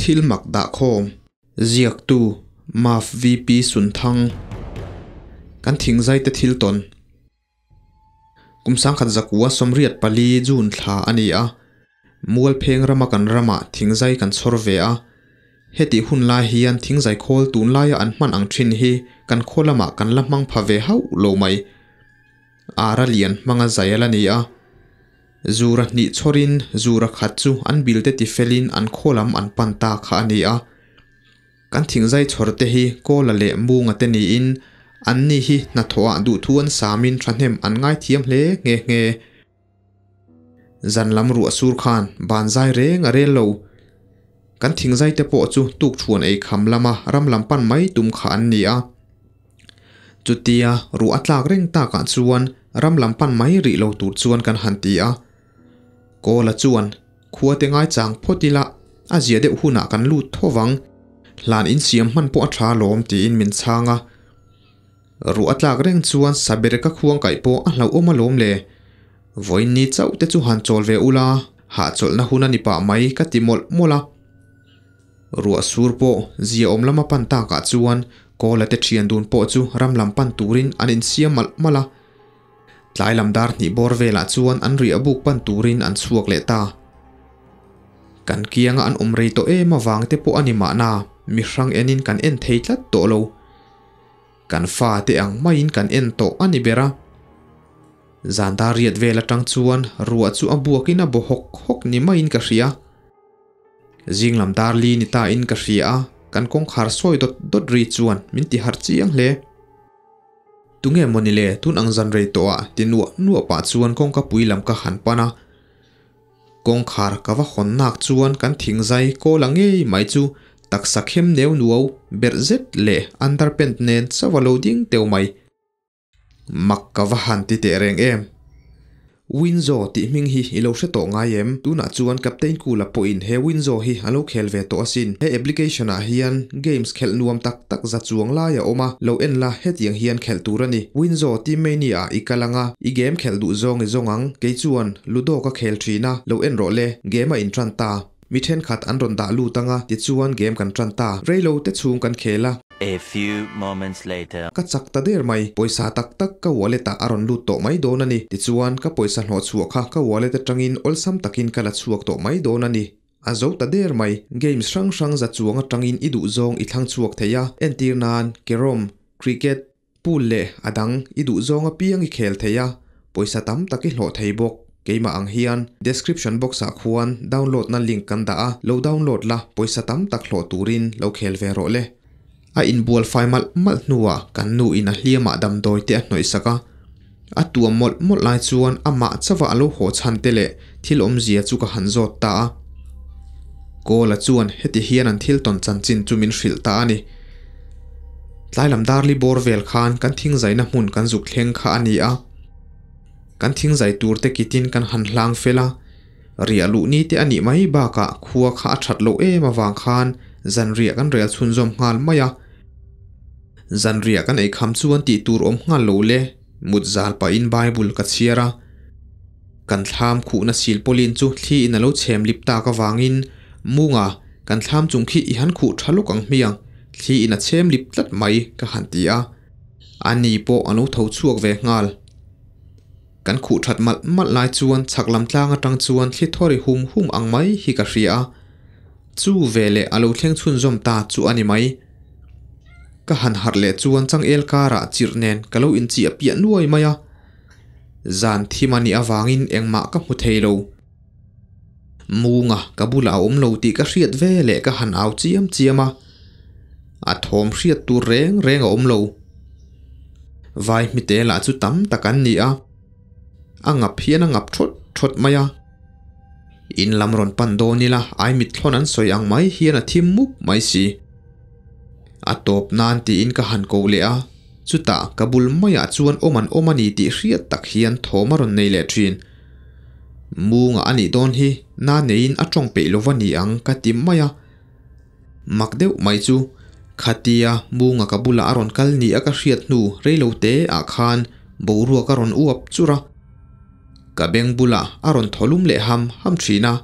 Thil mak dah khawm. Ziaktu, Maf VP Sunthang. Kan thingzai te thil tawn. Kum 1984 June thla a ni a, Mualpheng rama kan ramah thingzai kan chhawr ve a. Hetih hun lai hian thingzai khawl tunlaia an hman ang thin hi kan khaw lamah kan la hmang pha ve hauh lo mai. Ara lian hmanga zai a la ni a. Zura hnih chhawrin zura khat chu an bil te tifelin an khaw lam an pan ta kha a ni a. Kan thingzai chhawr te hi Kawla leh Munga te niin anni hi hnathawhah duhthu an samin thahnem an ngaithiam hle nghe nghe. Zan lam ruah sur khan ban zai reng a rel lo. Kan thingzai te pawh chu tukthuan ei kham lama ram lam pan mai tum kha an ni a. Chutia ruah a tlak reng takah chuan ram lam pan mai rih lo tur chuan kan han ti a. Kawla chuan khua te ngaichang phawt ila a zia deuh hunah kan lut tho vang. Hlan insiam hman pawh a tha lawm tiin min chhang a. Ruah a tlak reng chuan saber ka khuang kaih pawh a hlauhawm alawm le. Vawiin ni chauh te chu han chawl ve ula, hahchawlhna hun a ni pah mai ka ti mawlh mawlh a. Ruah sur pawh zia awm lama pan takah chuan Kawla te thian dun pawh chu ram lam pan turin an insiam malh malh a. Tlai lam dar hnih bawr velah chuan an riah buk pan turin an chhuak leh ta. Kan kianga an awm rei tawh em avang te pawh a ni mahna, mihrang enin kan en thei tlat tawh lo. Kan fa te ang maiin kan en tawh a ni ber a. Zan dar riat vel atang chuan ruah chu a buakin a baw hawk hawk ni maiin ka hria. Zing lam dar li ni ta in ka hria a, kan kawngkhar sawi dawt dawt ri chuan min ti harh chiang hle. Tunge mawni le tun ang zan rei tawh ah ti nuah nuah pah chuan kawngka pui lam ka han pan a. Kawngkhar ka va hawn nak chuan kan thingzai kawl a ngei mai chu taksa khem neu nuau berh zet leh underpant nen chauh a lo ding teuh mai. Mak ka va han ti teh reng em. Winzo tih hming hi i lo hre tawh ngai em? Tunah chuan Captain Kula pawhin he Winzo hi a lo khel ve tawh asin. He application ah hian games khelh nuam tak tak za chuang lai a awm a, lo en la hetiang hian khelh tur a ni. Winzo team mania ah i kal ang a, i game khelh duh zawng i zawng ang. Kei chuan Ludo ka khel thin a, lo en rawh le, game a intan ta. Mi thenkhat an rawn dah lut ang a, tichuan game kan tan ta. Reilo te chhung kan khel a. A few moments later. Ka chak ta der mai, pawisa tak tak ka wallet ah a rawn lut tawh mai dawn a ni. Tichuan ka pawisa hlawh chhuah kha ka wallet atangin awlsam takin ka la chhuak tawh mai dawn a ni. A zo ta der mai. Games hrang hrang za chuang atangin i duh zawng i thlang chhuak thei a, entir nan, carrom, cricket, pool leh a dang i duh zawng apiang i khel thei a, pawisa tam tak i hlawh thei bawk. Keimah ang hian description box ah khuan download na link kan dah a, lo download la, pawisa tam tak hlawh turin lo khel ve rawh le. A inbual fai malh malh hnuah kan nu in a hliamah damdawi te a hnawih sak a, a tuam mawlh mawlh lai chuan amah chauha a lo haw chhan te leh thil awmzia chu ka han zawt ta a. Kawla chuan heti hian an thil tawn chanchin chu min hrilh ta a ni. Tlai lam darli bawr vel khan kan thingzaina hmun kan zuk thleng kha a ni a. Kan thingzai tur te kitin kan han hlang fel a, riah luh ni te a nih mai bakah khua kha a that loh em avang khan zanriah kan rel chhunzawm nghal mai a. Zanriah kan eikham chuan tih tur awm nghal lo le, mut zal pahin Bible ka chhiar a. Kan thlam khuhna silpawlin chu thli in a lo chhem lip tak avangin Munga, kan thlam chung khi i han khuh tha lawk ang hmiang, thli in a chhem lip tlat mai ka han ti a. A ni pawh a lo tho chhuak ve nghal. Kan khuh that malh malh lai chuan chhak lam tlang atang chuan thli thawri hum hum ang mai hi ka hria a. Chu veleh a lo thleng chhunzawm ta chu a ni mai. Ka han harh leh chuan changel karah chirh nen ka lo inchiah piah nuai mai a. Zan thim a nih avangin engmah ka hmu thei lo. Munga ka bulah a awm lo tih ka hriat ve leh ka han au chiam chiam a. A thawm hriat tur reng reng a awm lo. Vai hmite lah chu tam tak an ni a. A ngap hian a ngap thawt thawt mai a. In lam rawn pan dawn ila ai mitthlawn an sawi ang mai hian a thim mup mai si. A tawp nan tiin ka han ko leh a, chutah ka bul maiah chuan awm an awm a ni tih hriat tak hian thawm a rawn nei leh thin. Munga a nih dawn hi na neiin a tawng peih lova ni ang ka ti mai a. Mak deuh mai chu khatia Munga ka bulah a rawn kal ni a ka hriat hnu reilo te ah khan boruak a rawn uap chur a. Ka beng bulah a rawn thaw lum leh ham ham thin a.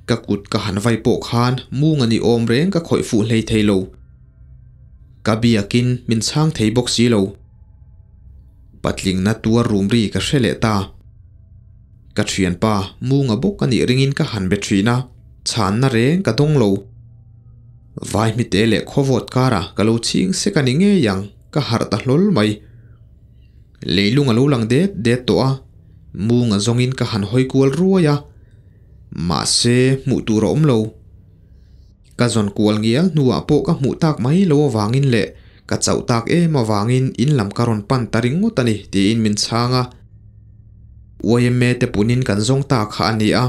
Ka kut ka han vai pawh khan munga ni awm reng ka khawih fuh hlei thei lo. Ka biakin min chhang thei bawk si lo. Patling na tuar rum ri ka hre leh ta. Ka thianpa munga bawk a nih ringin ka han be thin a, chhanna reng ka dawng lo. Vai hmite leh khawvawt karah ka lo chhing sek a ni ngei ang, ka harh ta hlawl mai. Leilung a lo lang det det tawh a, munga zawngin ka han hawi kual ruai a, mahse hmuh tur a awm lo. Ka zawn kual ngial hnuah pawh ka hmuh tak mai lo avangin leh ka chauh tak em avangin in lam ka rawn pan ta ringawt a ni tiin min chhang a. YMA te punin kan zawng ta kha a ni a.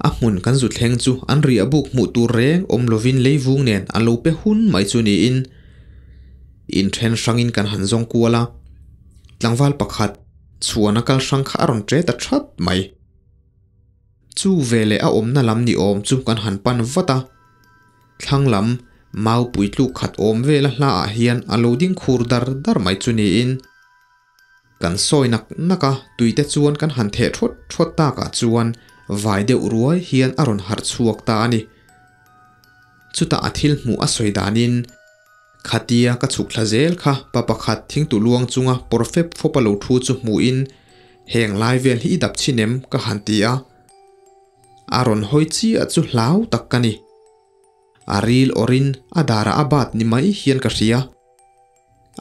A hmun kan zu thleng chu an riah buk hmuh tur reng awm lovin leivung nen an lo pe hun mai chu niin inthen hrangin kan han zawng kual a. Tlangval pakhat chhuan a kal hrang kha a rawn ṭe ta ṭhat mai. Chu veleh a awmna lam ni awm chu kan han pan vat a. Thlang lam mau puitluk khat awm vela hlaah hian a lo ding khur dar dar mai chu niin kan sawi nak nak a, tuite chuan kan han theh thawt thawt takah chuan vai deuh ruai hian a rawn harh chhuak ta a ni. Chutah a thil hmuh a sawi danin khatia ka chhuk thla zel kha pa pakhat thingtu luang chunga pawr fep fawp a lo thu chu hmuhin heng lai vel hi i dap chhin em ka han ti a. A rawn hawi chiah chu hlau tak ka ni. A ril awrin a darah a bat ni mai hian ka hria.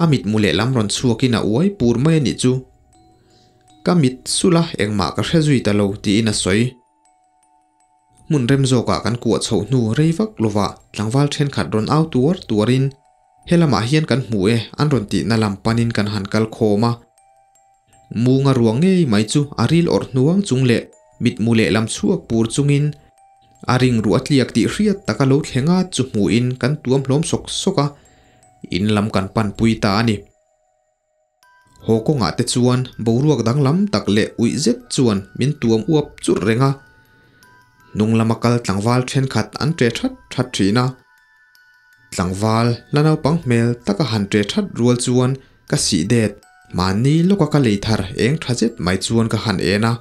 A mitmu lehlam rawn chhuakin a uai pur mai a nih chu. Ka mit sulh a engmah ka hre zui ta lo tiin a sawi. Hmun rem zawkah kan kuah chhoh hnu rei vak lovah tlangval thenkhat rawn au tuar tuarin helamah hian kan hmu e an rawn tihna lam panin kan han kal khawm a. Munga ruang ngei mai chu a ril awrh hnuang chung leh mitmu lehlam chhuak pur chungin a ring ruah tliak tih hriat taka lo thleng a chu hmuhin kan tuam hlawm sawk sawk a, in lam kan panpui ta a ni. Haw kawngah te chuan boruak danglam tak leh uih zet chuan min tuam uap churh reng a, hnung lama kal tlangval thenkhat an ṭe that that ṭhin a. Tlangval la naupang hmel taka han ṭe that rual chuan ka sih det, mahni lawka ka lei thar eng ṭha zet mai chuan ka han en a.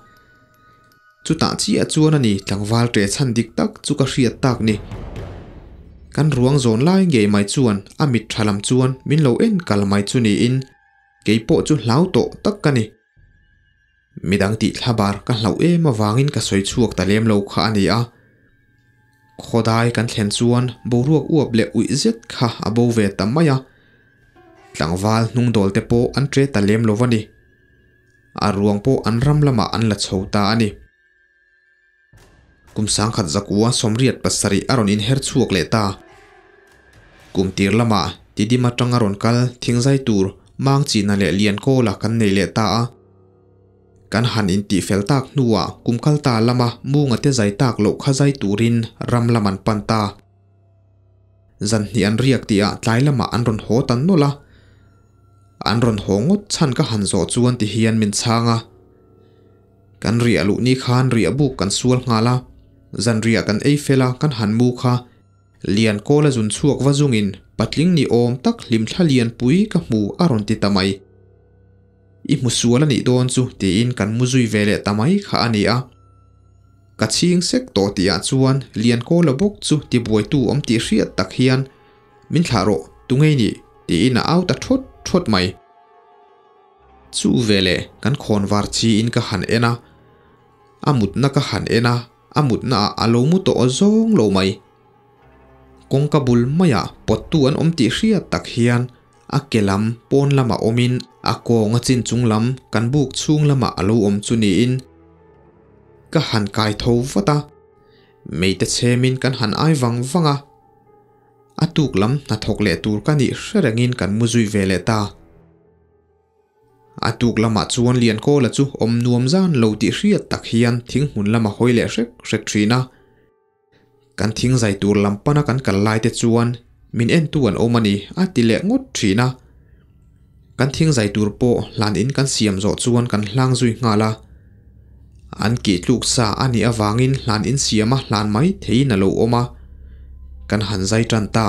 Chutah chiah chuan a ni tlangval ṭe chhan dik tak chu ka hriat tak ni. Kan ruang zawn lai ngei mai chuan a mit ṭha lam chuan min lo en kal mai chu niin kei pawh chu hlau tawh tak ka ni. Midang tih thlabar ka hlauh em avangin ka sawi chhuak ta lem lo kha a ni a. Khawdai kan thlen chuan boruak uap leh uih zet kha a bo ve ta mai a. Tlangval hnungdawl te pawh an ṭe ta lem lo a ni. A ruang pawh an ram lamah an la chho ta a ni. Kum sangkhat zakua 87 a rawn inher chhuak leh ta. Kum tir lamah Tidim atang a rawn kal thingzai tur mang china leh lian kawla kan nei leh ta a. Kan han intih fel tak hnuah kum kal ta lama munga te zai tak loh kha zai turin ram lam an pan ta. Zan hnih an riak tihah tlai lamah an rawn haw ta nawlh a. An rawn haw ngawt chhan ka han zawh chuan ti hian min chhang a. Kan riah luh ni khan riah buk kan sual nghal a, zan riah kan ei fel a kan han mu kha lian kawl a zun chhuak va zungin patling ni awm tak hlimthla lian pui ka hmu a rawn ti ta mai. I hmu sual a nih dawn chu tiin kan mu zui ve leh ta mai kha a ni a. Ka chhing sek tawh tihah chuan lian kawl a bawk chu tibuaitu awm tih hriat tak hian min thlah rawh tungei nih tiin a au ta thawt thawt mai. Chu veleh kan khawn var chiin ka han en a, a mutna ka han en a, a mutnaah a lo mu tawh zawng lo mai. Kawngka bul maiah pawttu an awm tih hriat tak hian a ke lam pawn lamah awmin a kawng a chin chung lam kan buk chhung lamah a lo awm chu niin ka han kai tho vat a, meite chhemin kan han ai vang vang a. A tuk lam hnathawk leh tur ka nih hre rengin kan mu zui ve leh ta. A tuk lamah chuan Liankawla chu awm nuam zan lo tih hriat tak hian thinghmun lama hawi leh hrek hrek thin a. Kan thing zai tur lam pana kan kal lai te chuan min entu an awm a ni a ti leh ngawt thin a. Kan thing zai tur pawh hlan in kan siam zawh chuan kan hlang zui nghal a. An kih tluk sa a nih avangin hlan in siam a hlan mai theiin a lo awm a. Kan han zai tan ta.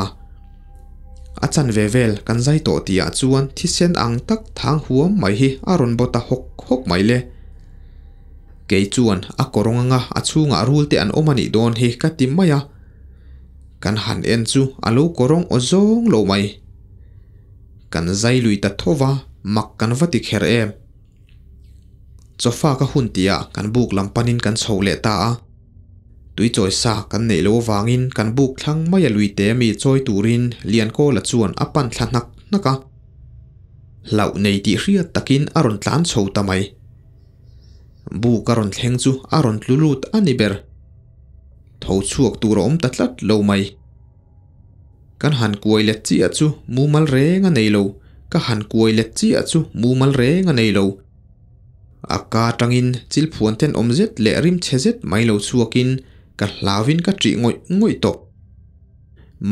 A chan ve vel kan zai tawh tihah chuan thisen ang tak thang huam mai hi a rawn baw ta hawk hawk mai le. Kei chuan a kawrawng anga a chhungah rul te an awm a nih dawn hi ka ti mai a. Kan han en chu a lo kawrawng aw zawng lo mai. Kan zai lui ta tho va, mak kan va ti kher em. Chawfa ka hun tihah kan buk lam panin kan chho leh ta a. Tui chawi sa kan neih loh avangin kan buk thlang mai a lui te mi chawi turin Liankawla chuan a pan thla hnak hnak a. Hlauh nei tih hriat takin a rawn tlan chho ta mai. Buk a rawn thleng chu a rawn tlu lut a ni ber. Tho chhuak tur a awm ta tlat lo mai. Kan han kuai let chiah chu mumal reng a nei lo, ka han kuai let chiah chu mumal reng a nei lo. A ka atangin chil phuan tenawm zet leh rim chhe zet mai lo chhuakin ka hlauin ka ṭih ngawih ngawih tawh.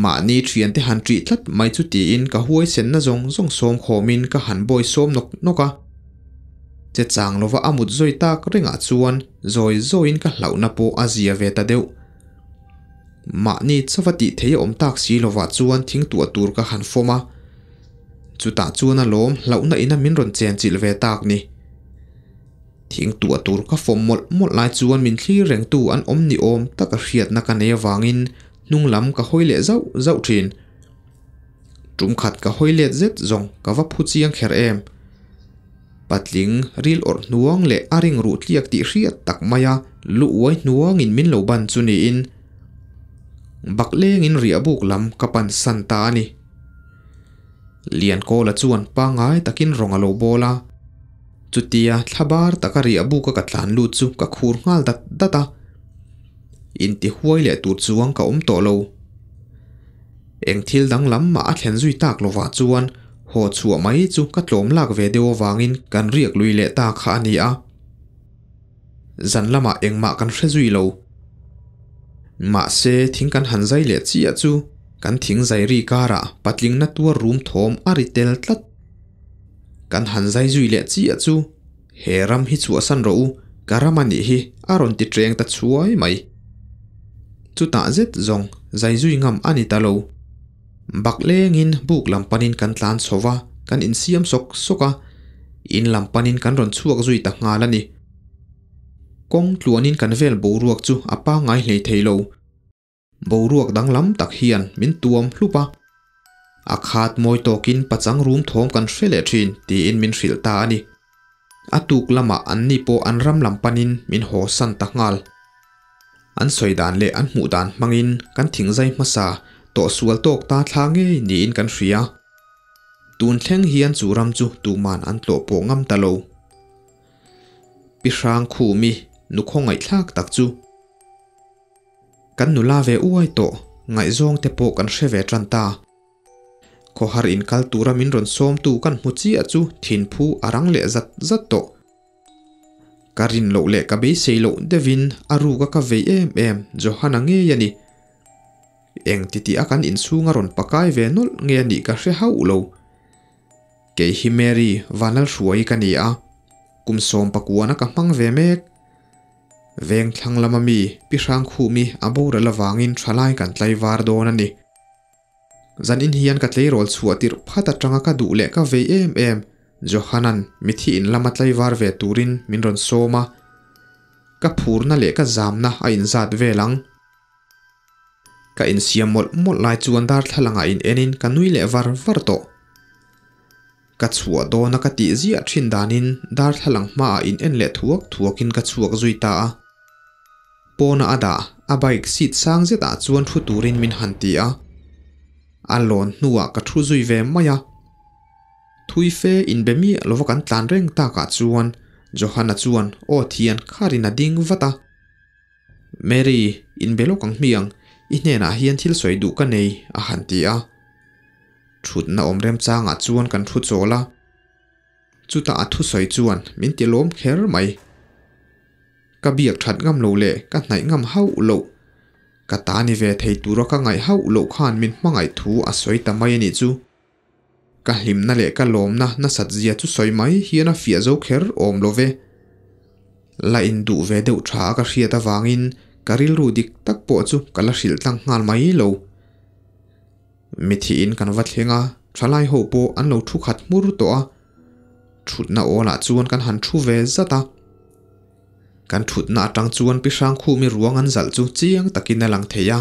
Mahni ṭhiante han ṭih tlat mai chu tiin ka huaisenna zawng zawng sawm khawmin ka han bawi sawm nawk nawk a. Che chang lova a mut zawi tak rengah chuan zawi zawiin ka hlauhna pawh a zia ve ta deuh. Mahni chauva tih thei a awm tak si lovah chuan thing tuah tur ka han fawm a. Chutah chuan a lawm hlauhna ina min rawn chenchilh ve tak ni. Thing tuah tur ka fawm mawlh mawlh lai chuan min thlir rengtu an awm ni awm tak a hriatna ka nei avangin hnung lam ka hawi leh zauh zauh thin. Tum khat ka hawi let zet zawng ka va phu chiang kher em. Patling ril awrh hnuang leh a ring ruh tliak tih hriat tak maia lu uai hnuangin min lo ban chu niin bak lengin riah buk lam ka pan san ta a ni. Liankawla chuan pangngai takin rawng a lo bawl a. Chutia thlabar taka riah buka ka tlan lut chu ka khur nghal dat dat a. Inti huai leh tur chuang ka awm tawh lo. Eng thil danglam mah a thlen zui tak lovah chuan haw chhuah mai chu ka tlawm lak ve deuh avangin kan riak lui leh ta kha a ni a. Zan lamah engmah kan hre zui lo. Mahse thing kan han zai leh chiah chu kan thing zai ri karah patling na tuar rum thawm a ri tel tlat. Kan han zai zui leh chiah chu he ram hi chhuahsan rawh u, ka ram a nih hi a rawn ti ṭeng ta chhuai mai. Chutah zet zawng zai zui ngam a ni ta lo. Bak lengin buk lam panin kan tlan chho va, kan insiam sawk sawk a, in lam panin kan rawn chhuak zui ta nghal a ni. Kawng tluanin kan vel boruak chu a pangngai hlei thei lo. Boruak danglam tak hian min tuam hlup a. A khat mawi tawkin pachang rum thawm kan hre leh thin tiin min hrilh ta a ni. A tuk lamah anni pawh an ram lam panin min haw san ta nghal. An sawi dan leh an hmuh dan hmangin kan thingzai hmasa tawh sual tawk ta thla ngei niin kan hria. Tun thleng hian chu ram chu tuman an tlawh pawh ngam ta lo. Pi Hrang Khumi nu khawngaihthlak tak chu. Kan nula ve uai tawh, ngaihzawng te pawh kan hre ve tan ta. Khawhar in kal tura min rawn sawmtu kan hmu chiah chu thinphu a rang leh zat zat tawh. Ka rin loh leh ka beisei loh deuhin a ruka ka vei em em Johana ngei a ni. Eng titi a kan inchhung a rawn pakai ve nawlh nge a nih ka hre hauh lo. Kei hi Mary Vanlalhruai ka ni a, kum 19 ka hmang ve mek. Veng thlang lama mi Pi Hrangkhumi a boral avangin thalai kan tlaivar dawn a ni. Zanin hian ka tleirawl chhuah tirh phat atanga ka duh leh ka vei em em Johanan mithi in lama tlaivar ve turin min rawn sawm a, ka phurna leh ka zamna a inzat vel ang. Ka insiam mawlh mawlh lai chuan darthlalangah in enin ka nui leh var var tawh. Ka chhuah dawna ka tih ziah thin danin darthlalang hmaah in en leh thuak thuakin ka chhuak zui ta a. Pawna a dah a bike seat sang zetah chuan thu turin min han ti a. A lawn hnuah ka thu zui ve mai a. Thui fe inbe miah lova kan tlan reng takah chuan Johanna chuan aw thian kharin a ding vat a. Mary, inbe lawk ang hmiang, i hnenah hian thil sawi duh ka nei, a han ti a. Thutna awm remchangah chuan kan thu chawl a. Chutah a thusawi chuan min ti lawm kher mai. Ka biak that ngam lo leh ka hnaih ngam hauh loh. Ka ta ni ve thei tura ka ngaih hauh loh khan min hmangaih thu a sawi ta mai a nih chu. Ka hlimna leh ka lawmna nasat zia chu sawi mai hian a fiah zo kher awm lo ve. La induh ve deuh tha a ka hriat avangin ka rilru dik tak pawh chu ka la hrilh tlang nghal mai lo. Mithiin kan va thleng a, thalai ho pawh an lo thu khat hmur tawh a. Thutna awlah chuan kan han thu ve zat a. Kan thutna atang chuan pi Hrangkhumi ruang an zalh chu chiang takin a lang thei a.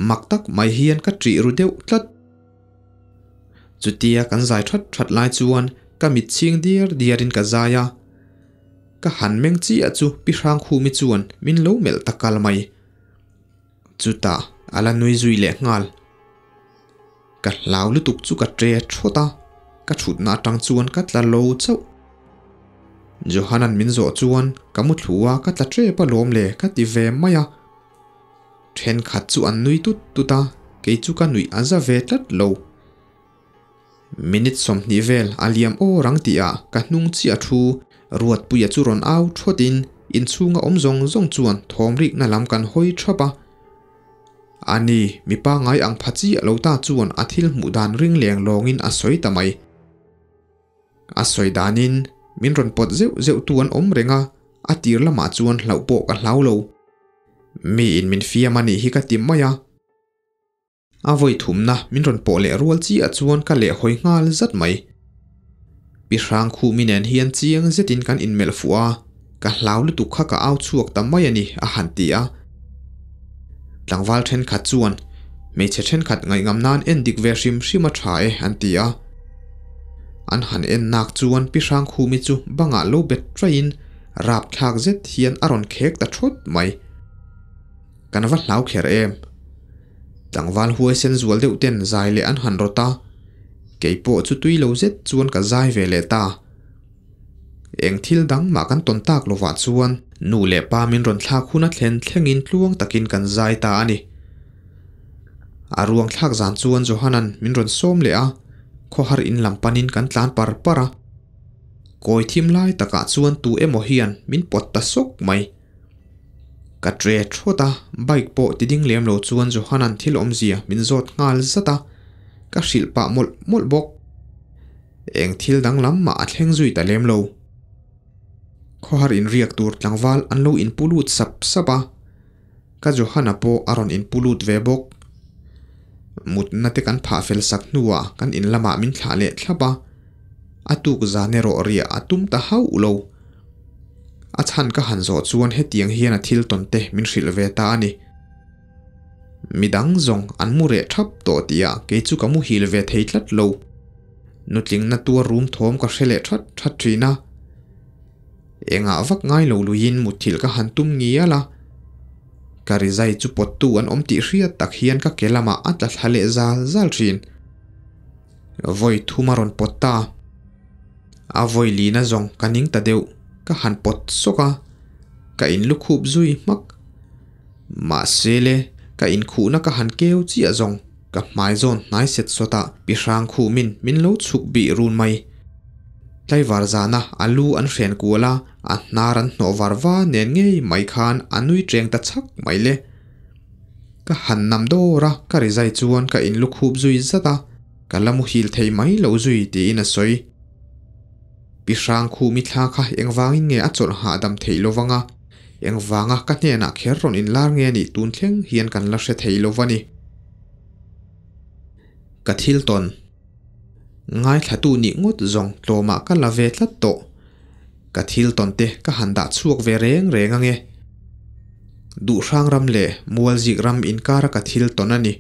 Mak tak mai hian ka ṭih ru deuh tlat. Chutia kan zai that that lai chuan ka mit chhing diar diarin ka zai a. Ka han meng chiah chu pi Hrangkhumi chuan min lo melh ta kal mai. Chutah a la nui zui leh nghal. Ka hlau lutuk chu ka ṭe thawt a, ka thutna atang chuan ka tla lo chauh. Johanan min zawh chuan ka mu thlu a, ka tla ṭep alawm le ka ti ve mai a. Thenkhat chu an nui tut tut a, kei chu ka nuih a za ve tlat lo. Minute 20 vel a liam aw rang tihah ka hnung chiah thu Ruatpuia chu rawn au thawtin inchhunga awm zawng zawng chuan thawm rikna lam kan hawi thap a. Ani, mipa ngai ang pha chiah lo ta chuan a thil hmuh dan ring leng lawngin a sawi ta mai. A sawi danin min rawn pawt zeuh zeuh tu an awm reng a, a tir lamah chuan hlauh pawh ka hlau lo. Miin min fiam a nih hi ka ti mai a. A vawi thumna min rawn pawh leh rual chiah chuan ka lehhawi nghal zat mai. Pi Hrangkhumi nen hian chiang zetin kan inmelh fuh a, ka hlau lutuk kha ka au chhuak ta mai a ni, a han ti a. Tlangval thenkhat chuan, Hmeichhe thenkhat ngaihngam nan en dik ve hrim hrim a tha e, an ti a. An han en nak chuan Pi Hrangkhumi chu bangah lo bet taiin rapthlak zet hian a rawn khek ta thawt mai. Kan va hlau kher em? Tlangval huaisen zual deuh ten zai leh an han rawt a, kei pawh chu tui lo zet chuan ka zai ve leh ta. Eng thil dang mah kan tawn tak lovah chuan nu leh pa min rawn thlak hun a thlen thlengin tluang takin kan zai ta a ni. A ruang thlak zan chuan Johanan min rawn sawm leh a, khawhar in lam panin kan tlan par par a. Kawi thim lai takah chuan tu emaw hian min pawt ta sawk mai. Ka tre thawt a, bike pawh ti ding lem lo chuan Johanan thil awmzia min zawt nghal zat a, ka hrilh pah mawlh mawlh bawk. Eng thil danglam mah a thleng zui ta lem lo. Khawhar inriak tur tlangval an lo inpu lut sap sap a, ka Johana pawh a rawn inpu lut ve bawk. Mutna te kan phah fel sak hnuah kan in lamah min thlah leh thlap a, a tuk zan erawh riah a tum ta hauh lo. A chhan ka han zawh chuan hetiang hian a thil tawn te min hrilh ve ta a ni. Midang zawng an mu reh thap tawh tihah kei chu ka muhil ve thei tlat lo. Nutlingna tuar rum thawm ka hre leh that that thin a. Engah vak ngai lo luiin mutthilh ka han tum ngial a. Ka rizai chu pawttu an awm tih hriat tak hian ka ke lamah a tla thla leh zal zal thin. Vawi thum a rawn pawt ta. A vawi lina zawng ka ning ta deuh, ka han pawt sawk a, ka inlukhup zui hmak. Mahse le, ka inkhuhna ka han keu chiah zawng, ka hmai zawn hnai set sawt a, pi Hrangkhumin min lo chhuk bih run mai. Tlaivar zana a lu an hren kual a, a hnar an hnawh var va nen ngei mai khan a nui ṭeng ta chhak mai le. Ka han nam dawr a, ka rizai chuan ka inlukhup zui zat a, ka la muhil thei mai lo zui tiin a sawi. Pi Hrangkhumi thla kha engvangin nge a chawlh hahdam theih lo vang a, engvanga ka hnenah kher rawn inlar nge nih tun thleng hian kan la hre thei lo va ni. Ka thil tawn. Ngaithlatu nih ngawt zawng tlawmah ka la ve tlat tawh. Ka thil tawn te ka han dah chhuak ve reng reng ange. Duhhrang ram leh Mualzik ram inkara ka thil tawn a ni.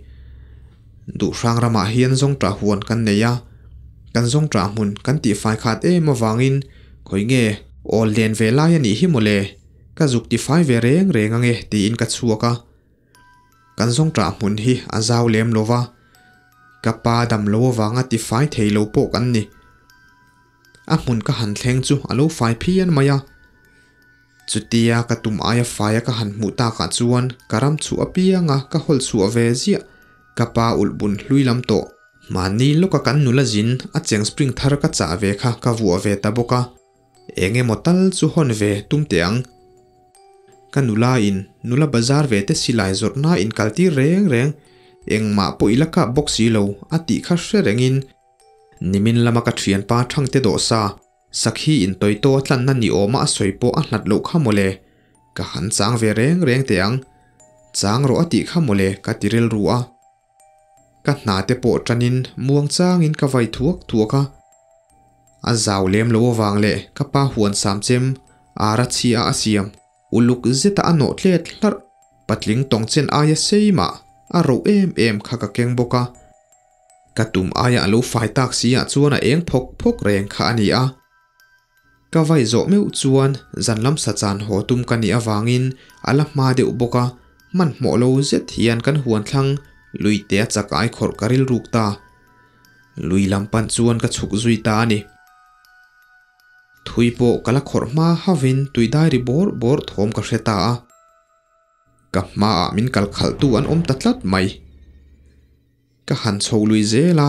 Duhhrang ramah hian zawngṭah huan kan nei a, kan zawngṭah hmun kan tihfai khat em avangin khawi nge awl len ve lai a nih hi mawle, ka zuk tifai ve reng reng ange tiin ka chhuak a. Kan zawngṭah hmun hi a zau lem lo va, ka pa dam lo avanga tifai thei lo pawh kan ni. A hmun ka han thleng chu a lo fai phian mai a. Chutia ka tum aia faia ka han hmuh takah chuan ka ram chhuah apianga ka hawl chhuah ve ziah ka pa ulh bun hlui lam tawh. Mahni lawka kan nula zin a cheng spring thar ka chah ve kha ka vuah ve ta bawk a, eng emaw tal chu hawn ve tum teh ang. Ka nula in nula bazar ve te silai zawrhna in kaltir reng reng, engmah pawh i la kap bawk si lo a tih kha hre rengin nimin lama ka thianpa Thangte dawhsa Sakhi in tawitaw a tlanna ni awma a sawi pawh a hlat loh kha mawle, ka han chang ve reng reng teh ang. Chang rawh a tih kha mawle ka ti rilru a. Ka hna te pawh tanin muang changin ka vai thuak thuak a. A zau lem lo avang leh ka pa huan sam chem Ara chhia a siam, uluk zeta a nawh tlet hlarh, patling tawng chen aia sei mah a roh em em kha ka keng bawk a. Ka tum aia a lo fai tak si ah chuan a eng phawk phawk reng kha a ni a. Ka vai zawh meuh chuan zan lam sa chan haw tum ka nih avangin a la hma deuh bawk a, hmanhmawh lo zet hian kan huan thlang lui te a chak ai khawrh ka rilruk ta. Lui lam pan chuan ka chhuk zui ta a ni. Thui pawh ka la khawrh hma hauhin tui dai ri bawr bawr thawm ka hre ta a. Ka hmaah min kal khalhtu an awm ta tlat mai. Ka han chho lui zel a,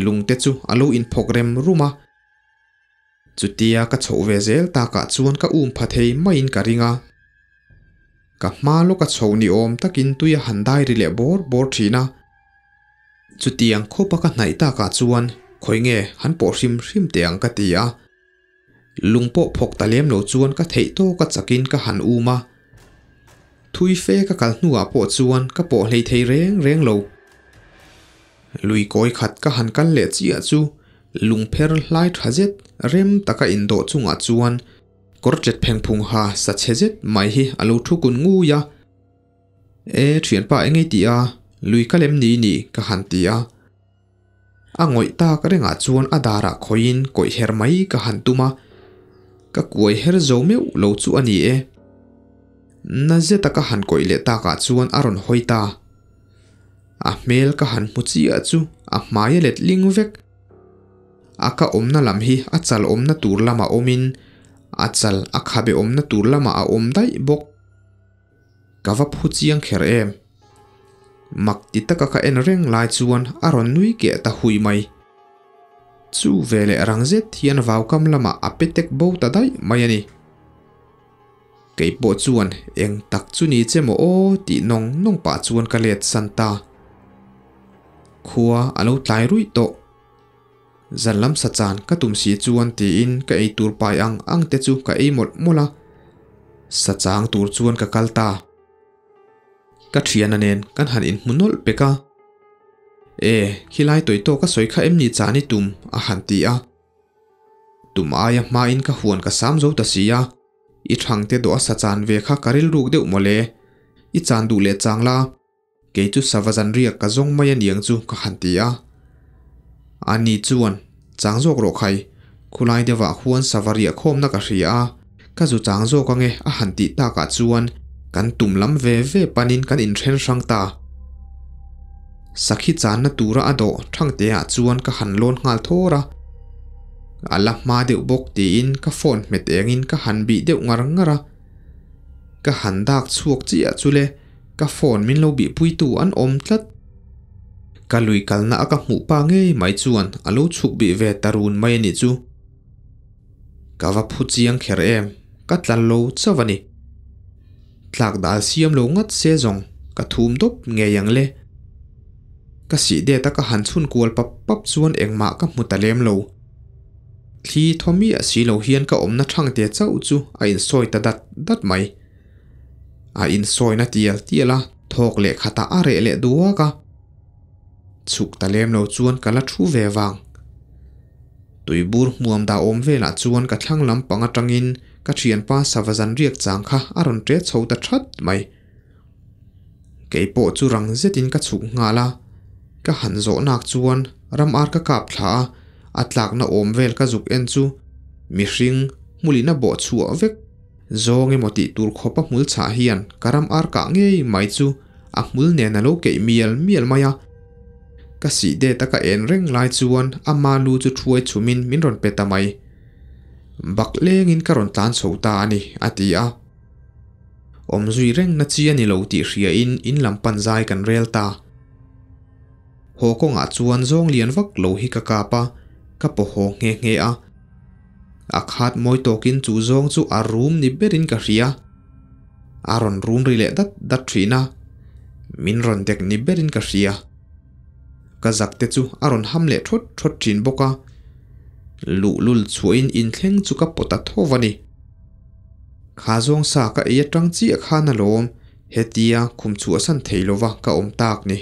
lungte chu a lo inphawk rem rum a. Chutia ka chhoh ve zel takah chuan ka um pha thei maiin ka ring a. Ka hma lawka chho ni awm takin tui a han dai ri leh bawr bawr thin a. Chutiang khawpa ka hnaih takah chuan khawi nge han pawh hrim hrim teh ang ka ti a. Lung pawh phawk ta lem lo chuan ka theih tawka chakin ka han um a. Thui fe ka kal hnuah pawh chuan ka pawh hlei thei reng reng lo. Lui kawi khat ka han kal leh chiah chu lungpher hlai tha zet rem taka indawh chungah chuan kawr chet pheng phung ha sa chhe zet mai hi a lo thu kun ngui a. E thianpa eng ei tih a, lui ka lem ni ni ka han ti a. A ngawih tak rengah chuan a darah khawiin kawih her mai ka han tum a, ka kuai her zo meuh lo chu a ni e. Na zeta ka han kawih leh takah chuan a rawn hawi ta. A hmel ka han hmu chiah chu a hmai a let ling vek. A ka awmna lam hi a chal awmna tur lamah awmin a chal a khabe awmna tur lamah a awm daih bawk. Ka va phu chiang kher em? Mak ti taka ka en reng lai chuan a rawn nui keh ta hui mai. Chu veleh rang zet hian vaukam lamah a pe tek bo ta daih mai a ni. Kei pawh chuan eng tak chu ni che maw aw tih nawng nawng pah chuan ka let san ta. Khua a lo tlai ruih tawh. Zan lam sa chan ka tum si chuan tiin ka ei tur pai ang ang te chu ka ei mawlh mawlh a, sa chang tur chuan ka kal ta. Ka thiana nen kan han inhmu nawlh pek a, E, khilai tawi tawk a sawi kha em ni chan i tum? a han ti a. Tum aia hmain ka huan ka sam zo ta si a, i thangte dawh a sa chan ve kha ka rilruk deuh mawle, i chan duh leh chang la. Kei chu sava zan riak ka zawng mai a niang chu ka han ti a. Ani chuan, Chang zawk rawh khai, khulai deuhah khuan sava riah khawmna ka hria a, ka zu chang zawk ange a han tih takah chuan kan tum lam ve ve panin kan inthen hrang ta. Sakhi channa tura a dawh thangteah chuan ka han lawn nghal thawr a. A la hma deuh bawk tiin ka phone hmet engin ka han bih deuh ngar ngar a. Ka han dak chhuak chiah chu le. Ka phone min lo bihpuitu an awm tlat. Ka lui kalna a ka hmuh pa ngei mai chuan a lo chhuk bih ve ta run mai a nih chu. Ka va phu chiang kher em, ka tla lo chauh a ni. Tlak dal siam lo ngat se zawng ka thum dawp ngei ang le. Ka sih det a ka han chhun kual pap pap chuan engmah ka hmu ta lem lo. Thli thaw miah si lo hian ka awmna thangte chauh chu a insawi ta dat dat mai. A insawina tial tial a, thawk leh khatah a reh leh duak a. Chhuk ta lem lo chuan ka la thu ve vang. Tuibur hmuam dah awm velah chuan ka thlang lam pang atangin ka thianpa sava zan riak chang kha a rawn ṭe chho ta that mai. Kei pawh chu rang zetin ka chhuk nghal a, ka han zawh nak chuan ram ar ka kap thla a, a tlakna awm vel ka zuk en chu mihring hmulin a bawh chhuah vek. Zawng emaw tih tur khawpa hmul chhah hian ka ram ar kah ngei mai chu a hmul nen a lo keih mial mial mai a. Ka sih det a ka en reng lai chuan ama lu chu thuai chhumin min rawn pe ta mai. Bak lengin ka rawn tlan chho ta a ni, a ti a. Awm zui reng na chi a ni lo tih hriain in lam pan zai kan rel ta. Haw kawngah chuan zawng lian vak lo hi ka kap a, ka paw haw nghe nghe a. A khat mawi tawkin chu zawng chu a rum ni berin ka hria. A rawn rum ri leh dat dat thin a, min rawn dek ni berin ka hria. Ka zak te chu a rawn ham leh thawt thawt thin bawk a. Luhlul chhuahin inthleng chu ka pawt a tho va ni. Kha zawng sa ka ei atang chiah khan alawm, hetia khum chhuahsan thei lova ka awm tak ni.